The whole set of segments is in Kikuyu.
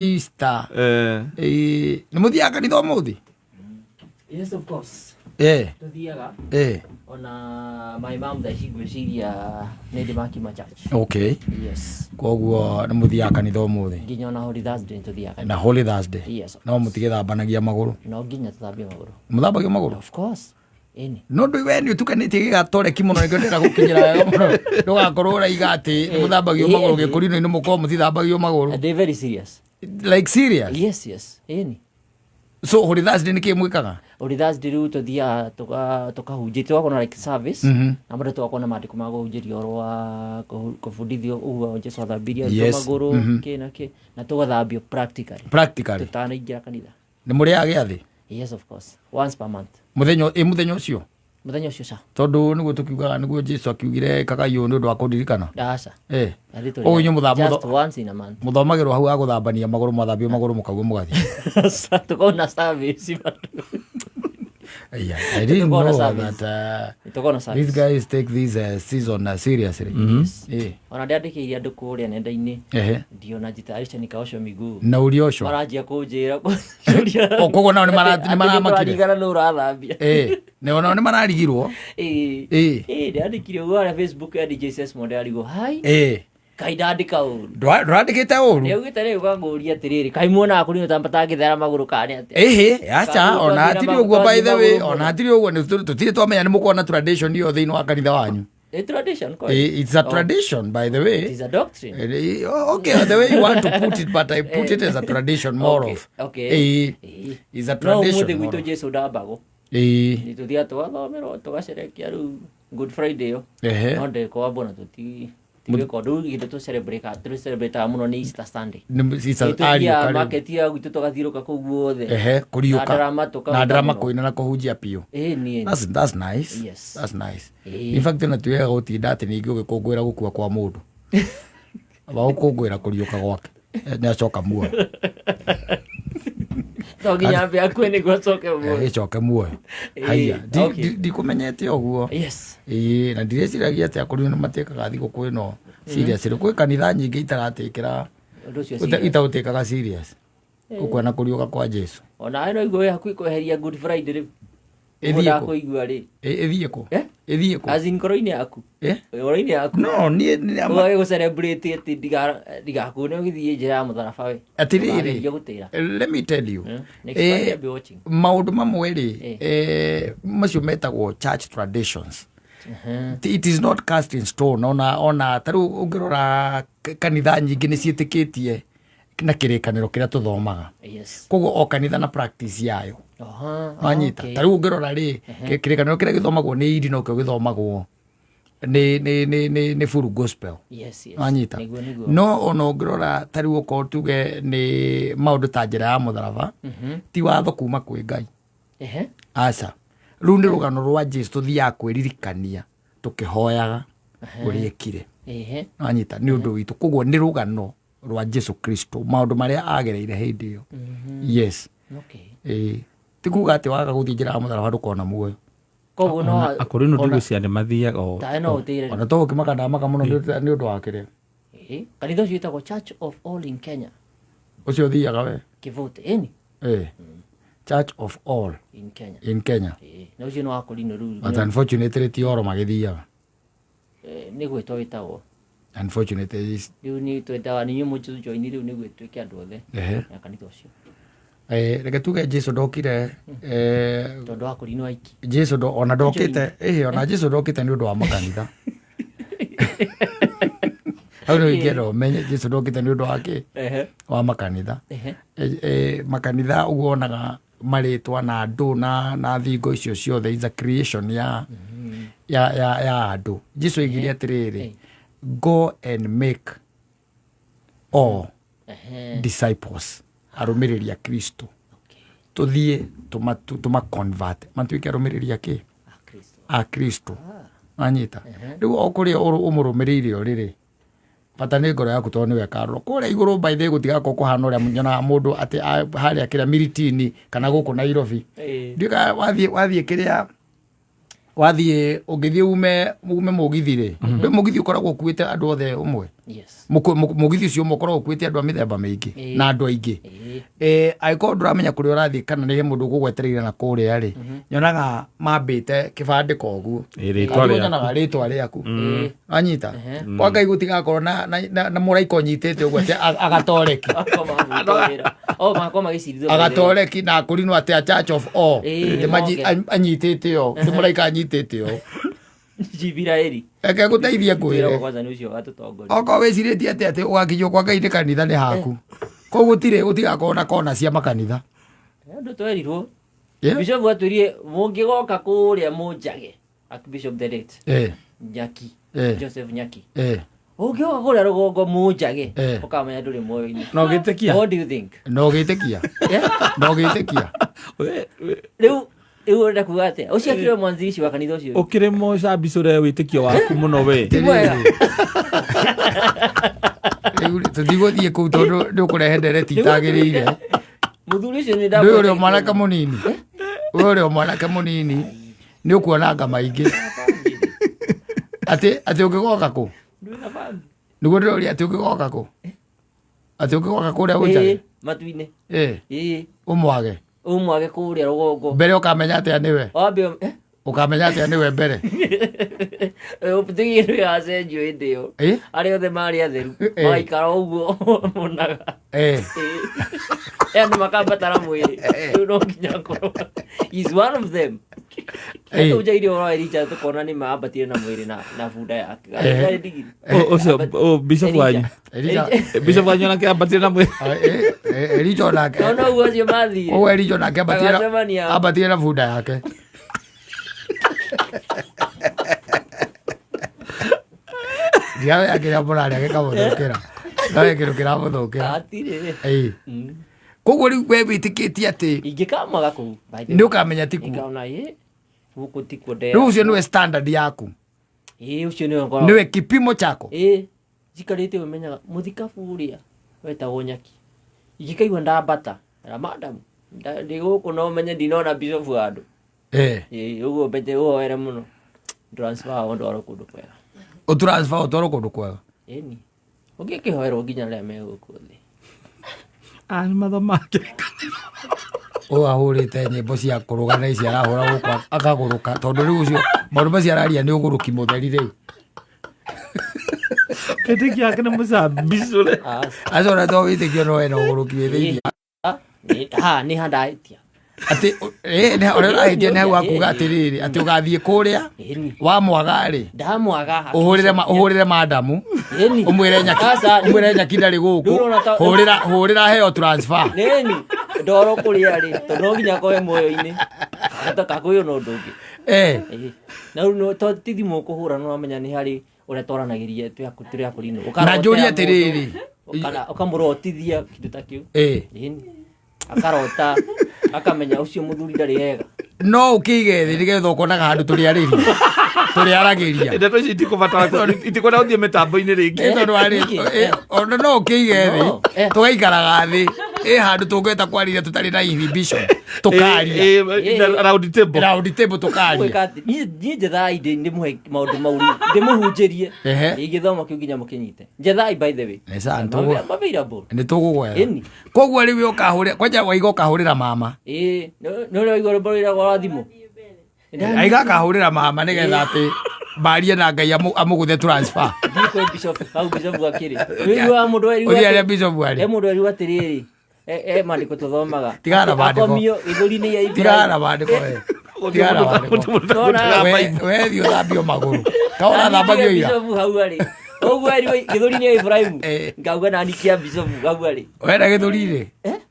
Easter. Nĩ mũthiaga kanitha ũmũthĩ? Yes, of course. Tuthiaga. Ona my mom thaa ici ngwĩciria nĩ ndĩ makiuma church. Okay. Yes. Koguo nĩ mũthiaga kanitha ũmũthĩ? Nginya ona Holy Thursday nĩ tũthiaga. Na Holy Thursday? Yes, of No mũtigĩthambanagia magũrũ? No nginya tũthambie magũrũ. Mũthambagia magũrũ? Of course. Ĩni. No ndũ we nĩ ũtukanĩtie gĩgatoreki mũno, nĩkĩo ndĩrenda gũkinyĩra wega mũno, ndũgakorwo ũraiga atĩ nĩ mũthambagio magũrũ gĩkũrinũ-inĩ, mũkorwo mũtithambagio magũrũ. They're very serious. Like serious? Yes. Ĩni. So Holy Thursday nĩ kĩĩ mwĩkaga? Holy Thursday rĩu tũthiaga tũkahunjia, tũgakorwo na like service, na bado tũgakorwo na maandĩko ma kũhunjĩrio ũhoro wa kũbundithio ũguo Jesu athambirie arutwo magũrũ, kĩ na kĩ, na tũgathambio practically. Practically. Tũtanaingĩra kanitha. Nĩ mũrĩaga gĩathĩ? Yes, of course. Once per month. Mũthenya ĩ mũthenya ũcio? Mũthenya ũcio ca. Tondũ nĩguo tũkiugaga, nĩguo Jesu akiugire kagai ũũ nĩ ũndũ wa kũndirikana. Aca. Gĩathĩ tũrĩaga Ũguo inyuĩ just once in a month. Mũthomagĩrwo hau ha gũthambania magũrũ, mwathambio magũrũ mũkaugwo mũgathiĩ. Aca, tũkoragwo na service bado. Yeah, I didn't Tũkoragwo na know service. that Tũkoragwo na service. these guys take this season seriously. Ona ndĩandĩkĩire andũ kũrĩa nenda-inĩ. Ndiona njitayarisha nikaoshwo miguu. Na ulioshwa? Maranjia kũnjĩra kũnjũria. O, koguo nao Atĩ nĩ maramakire. nĩtũrarigana nũ ũrathambia. Nĩ onao nĩ mararigirwo. Ndĩandĩkire ũguo harĩa Facebook ya DJ Sesmo, ndĩrarigwo hai. Kaĩ ndandĩka ũru? Ndũrandĩkĩte ũru. Nĩaugĩte rĩu kangũria atĩrĩrĩ, kaĩ muonaga kũrĩ ta matangĩthera magũrũ kana nĩ atĩa? Ĩhĩ, aca, Kana ona twathiĩ na hatirĩ ũguo, by the way, magũrũ ona mũno. hatirĩ ũguo, nĩ tũtirĩ twamenya nĩ mũkorwo na tradition ĩyo thĩinĩ wa kanitha wanyu. Nĩ tradition kweli? It's a Oh. tradition, by the way. It is a doctrine. Okay, the way you want to put it, but I put it as a tradition more of. It's a No tradition ũmũthĩ more gwitũ of. Jesu ndambagwo. Nĩ tũthiaga tũgathomerwo tũgacerekia rĩu Good Friday ĩyo. No ndĩkwambwo na tũtigĩka ũndũ rĩu, gĩndũ tũcelebrate mũno nĩ Easter Sunday. Nĩ Easter Nĩ tũthiaga ariũka rĩu. market ya gwitũ tũgathiũrũka kũu guothe. Kũriũka. Na ndarama tũkaruta Na ndarama mũno. kũina na kũhunjia biũ. Ĩĩ, niĩ. That's nice. Yes. That's nice. In fact, ona ti wega gũtinda atĩ ningĩ ũgĩkũngũĩra gũkua kwa mũndũ. Aba gũkũngũĩra kũriũka gwake. Nĩ acoka muoyo. To nginya ambe akue nĩguo acoke muoyo. Ĩcoke muoyo. Haiya, ndikũmenyete ũguo. Ĩĩ, na ndirĩciragia atĩ akũrũ nĩ matĩkaga thigũkũ ĩno serious. Kwĩ kanitha nyingĩ itaratĩkĩra Ũndũ ũcio serious. itaũtĩkaga serious. Ũkuona kũriũka kwa Jesu. Ona we no igue wĩ hakuhĩ kweheria Good Friday rĩu. Ĩthiĩ Ũguo kũ? ndakũigua rĩ. Ĩthiĩ kũ? Ĩthiĩ kũ? As in ngoro-inĩ yaku. Ngoro-inĩ yaku. No, niĩ nĩ ama- Ũgage gũ-celebrate atĩ ndigakune ũgĩthiĩ njĩra ya mũtharaba we. Atĩrĩrĩ, Ndũkagerie gũtĩra. let me tell you. Next time I'll be watching. Maũndũ mamwe rĩ, macio metagwo church traditions. It is not cast in stone. Ona ta rĩu ũngĩrora kanitha nyingĩ nĩ ciĩtĩkĩtie na kĩrĩkanĩro kĩrĩa tũthomaga. Koguo o kanitha na practice yayo. Wanyita? Ta rĩu ũngĩrora rĩ, kĩrĩkanĩro kĩrĩa gĩthomagwo nĩ iri nokĩo gĩthomagwo nĩ full gospel. Wanyita? Nĩguo, nĩguo. No ona ũngĩrora ta rĩu okorwo tuge nĩ maũndũ ta njĩra ya mũtharaba, ti watho kuma kwĩ Ngai. Aca. Rĩu nĩ rũgano rwa Jesu tũthiaga kwĩririkania tũkĩhoyaga ũrĩa ekire. Wanyita? Nĩ ũndũ witũ. Koguo nĩ rũgano rwa Jesu Kristo, maũndũ marĩa agereire hĩndĩ ĩyo. Yes. Ti kuga atĩ waga gũthiĩ njĩra ya mũtharaba ndũkona muoyo. Koguo no Ona akũrũ nĩ ndigucia nĩ mathiaga o- Ta no ũtĩre. Ona to gũkĩmaka ndamaka mũno nĩ ũndũ wa kĩrĩa. Kanitha ũcio wĩtagwo Church of All in Kenya. Ũcio ũthiaga we? Kĩvũte, ĩni. Church of All in Kenya. In Kenya. Na ũcio nĩ wa kũrinũ rĩu. But unfortunately ti oro magĩthiaga. Nĩ gwĩtwo wĩtagwo. Unfortunately is Rĩu nĩ twendaga nĩ inyuĩ mũtũjoini rĩu nĩguo tuĩke andũ othe. Na kanitha ũcio. Reke tuge Jesu ndokire, Tondũ wa kũrinwo aiki. Jesu ndo, ona ndokĩte, ona Jesu ndokĩte nĩ ũndũ wa makanitha. Hau nĩ ingĩenda ũmenye Jesu ndokĩte nĩ ũndũ wa kĩ? Wa makanitha. Makanitha ũguo wonaga marĩtwa na andũ na thingo icio ciothe is a creation ya andũ. Jesu oigire atĩrĩrĩ, go and make all disciples, arũmĩrĩri a Kristo. Tũthiĩ tũma convert matuĩke arũmĩrĩri a kĩ? A Kristo. Wanyita? Rĩu o kũrĩa ũmũrũmĩrĩire ũrĩ rĩ, bata nĩ ngoro yaku tondũ nĩwe ĩkarora. Kũrĩa igũrũ by the way gũtigakorwo kũhana ũrĩa nyonaga mũndũ atĩ harĩa kĩrĩa Miritini kana gũkũ Nairobi. Ndiũĩ kana wathiĩ kĩrĩa Wathiĩ, ũngĩthiĩ ume mũgithi rĩ, mm mũgithi ũkoragwo ũkuĩte andũ othe ũmwe? Yes. Mũgithi ũcio ũmwe ũkoragwo ũkuĩte andũ a mĩthemba mĩingĩ na andũ aingĩ. Angĩkorwo ndũramenya kũrĩa ũrathiĩ kana nĩ he mũndũ ũgũgwetereire na kũrĩa rĩ, nyonaga mambĩte kĩbandĩko ũguo. Rĩtwa Nĩguo rĩaku. nyonaga rĩtwa rĩaku. Wanyita kwa Ngai gũtigakorwo na mũraika ũnyitĩte ũguo atĩ agatoreki. O makorwo magĩcirithio. Agatoreki na akũrinwo atĩ a church of all. Ĩĩ, Atĩ moke. anyitĩte o nĩ mũraika anyitĩte o. Jibiraeli. Reke ngũteithie Twĩragwo ngwĩre. kwanza nĩ ũcio watũtongoria. Okorwo wĩcirĩtie atĩ ũgakinyio kwa Ngai nĩ kanitha nĩ haku, koguo gũtirĩ gũtigakorwo na kona cia makanitha. Andũ twerirwo. Yeah? Bishop atwĩrire mũngĩgoka kũrĩa mũnjage. Archbishop the late Nyaki. Joseph Nyaki. Ũngĩgoka kũrĩa rũgongo mũnjage, ũkamenya ndũrĩ muoyo-inĩ. Na ũgĩtĩkia? What do you think? Na ũgĩtĩkia? Yeah? Na ũgĩtĩkia? Rĩu rĩu ũrenda kuga atĩa? Ũcio akĩrĩ we mwanzilishi wa kanitha ũcio. Ũkĩrĩ mũcambicũre wĩtĩkio waku mũno we. Ti mwega. Rĩu tũtigũthiĩ kũu tondũ nĩ ũkũrehe ndereti itagĩrĩire. Mũthuri ũcio nĩ Ndũĩ ũrĩa mwanake mũnini, ũyũ ũrĩa mwanake mũnini nĩ ũkuona nga maingĩ atĩ ũngĩgoka kũ, nĩguo ndĩroria, atĩ ũngĩgoka kũ, atĩ ũngĩgoka kũrĩa ũnjage. Matu-inĩ. Ĩ ũmwage. Ũmwage kũrĩa rũgongo. Mbere ũkamenya atĩa nĩwe? Wambe Ũkamenya atĩa nĩwe mbere? Tigĩrĩro yacenjio hĩndĩ ĩyo. Arĩa othe marĩ atheru magaikara ũguo monaga. Andũ makambatara mwĩrĩ. Rĩu no nginya akorwo he is one of them. Tũnjaire ũhoro wa Elijah tũkona nĩ maambatire na mwĩrĩ na bunda yake. Yarĩ ndigiri. Ũcio bishop wanyu. Elijah. Bishop wanyu onake ambatire na mwĩrĩ. Elijah onake. No ũguo acio mathire. Ũguo Elijah onake ambatire Magacemania. Ambatire na bunda yake. Ndiramenya kĩrĩa mũrarĩa gĩkamũthũkĩra, no he kĩndũ kĩramũthũkĩra. Hatirĩ. Ĩĩ. Koguo rĩu we wĩtĩkĩtie atĩ Ingĩkamwaga kũu, by the nĩ way. ũkamenya ti kuo. Ngĩkaona ĩ gũkũ tikuo ndera. Rĩu ũcio nĩwe standard yaku? Ĩ, ũcio nĩwe ngoragwo. Nĩwe kipimo chako? Ĩ, njikarĩte ũmenyaga mũthikabu ũrĩa wetagwo Nyaki. Ingĩkaigua ndambata na madam ndĩ gũkũ no menye ndinona bishop handũ. Ĩ, ũguo mbete ũhoere mũno transfer o ndwarwo kũndũ kwega. Ũtransfer ũtwarwo kũndũ kwega. Ĩni ũngĩkĩhoerwo nginya arĩa me gũkũ thĩ. Ah, nĩ mathomake. Ũyũ ahũrĩte nyĩmbo cia kũrũga na ici arahũra gũkũ akagũrũka, tondũ rĩu ũcio maũndũ macio araria nĩ ũgũrũki mũtheri rĩu. Wĩtĩkio wake nĩ mũcambicũre. Acio ona to wĩtĩkio no wena ũgũrũki wĩ thĩinĩ. Ha nĩ handahĩtia. Atĩ ũrĩa ũrahĩtia nĩ hau akuga atĩrĩrĩ, atĩ ũgathiĩ kũrĩa Ĩni. wamwaga rĩ, Ndamwaga. ũhũrĩre madamu. Ĩni. Ũmwĩre Nyaki. Aca, ũmwĩre Nyaki ndarĩ gũkũ. Rĩu ũrona Hũrĩra heo transfer. Nĩni ndoro kũrĩa rĩ, tondũ no nginya akorwo e muoyo-inĩ gatakwĩyo na ũndũ ũngĩ. Ĩĩ. Na rĩu no to ti thimũ ũkũhũra, no wamenya nĩ harĩ ũrĩa twaranagĩria twĩ akũrinũ. Na njũrie atĩrĩrĩ. Kana ũkamũrotithia kĩndũ ta kĩu. Ĩni. Akarota akamenya ũcio mũthuri ndarĩ ega. No ũkĩige thĩ nĩgetha ũkonaga handũ tũrĩarĩria tũrĩaragĩria. Ndeto ici itikũbatara, itikwenda gũthiĩ mĩtambo-inĩ rĩngĩ. Ĩ, tondũ warĩ Nĩkĩ? ona no ũkĩige thĩ. No, Tũgaikaraga thĩ ĩ handũ tũngĩhota kwarĩria tũtarĩ na inhibition, tũkaria. Round table. Round table tũkaria. Gwĩka atĩ niĩ njethai ndĩmũhe maũndũ mau rĩu, ndĩmũhunjĩrie. Gĩthomo kĩu nginya mũkĩnyite. Njethai, by the way. Nĩ sawa, I'm available. Nĩ tũgũgwetha. Ĩni. Koguo rĩu ũkahũrĩra kwanja waiga ũkahũrĩra mama. Ĩĩ, nĩ ũrĩa waigua rwĩmbo rwĩragwo rwa thimũ. Aiga akahũrĩra mama nĩgetha atĩ marie na Ngai amũgũthe transfer. Thiĩ kwĩ bishop, hau bishop akĩrĩ. Ũiguaga mũndũ erirwo Ũthiĩ harĩa bishop arĩ. He mũndũ erirwo atĩrĩrĩ, e maandĩko tũthomaga. Tigana na Atĩ maandĩko. akomio gĩthũri-inĩ gĩa Ibrahim. Tigana na maandĩko we. Tigana na maandĩko. Tona- We thiĩ ũthambio magũrũ ka ũrathambagio ira. Bishop hau arĩ. Ũguo erirwo gĩthũri-inĩ gĩa Ibrahim. Ngauga nani kĩa bishop hau arĩ. Wenda gĩthũri-rĩ,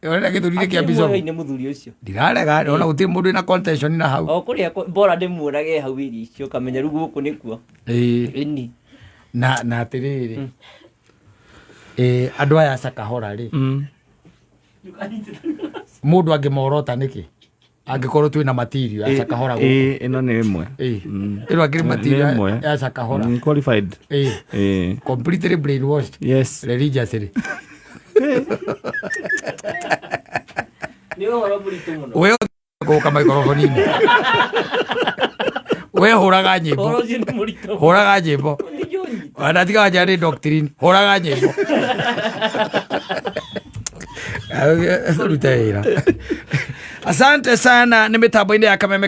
wenda gĩthũri-rĩ kĩa Akĩrĩ bishop. muoyo-inĩ mũthuri ũcio. Ndirarega ona gũtirĩ mũndũ wĩna contention na hau. O kũrĩa bora ndĩmuonage hau irio icio kamenya rĩu gũkũ nĩkuo. Ĩni. Na atĩrĩrĩ, andũ aya a Cakahora rĩ, mũndũ angĩmorota nĩkĩ angĩkorwo twĩna material ya Cakahora gũkũ? Ĩ, ĩno nĩ ĩmwe. Ĩ, ĩno akĩrĩ Nĩ material ĩmwe. ya Cakahora. Qualified. Ĩ. Completely brainwashed. Yes. Religiously. Nĩ ũhoro mũritũ mũno. We gũka maikoroboni-inĩ we. We hũraga nyĩmbo. Ũhoro ũcio nĩ mũritũ. Hũraga nyĩmbo. Ningĩũnyita. Ona tiga wanja nĩ doctrine, hũraga nyĩmbo. Rute wĩra. Asante sana nĩ mĩtambo-inĩ ya Kameme.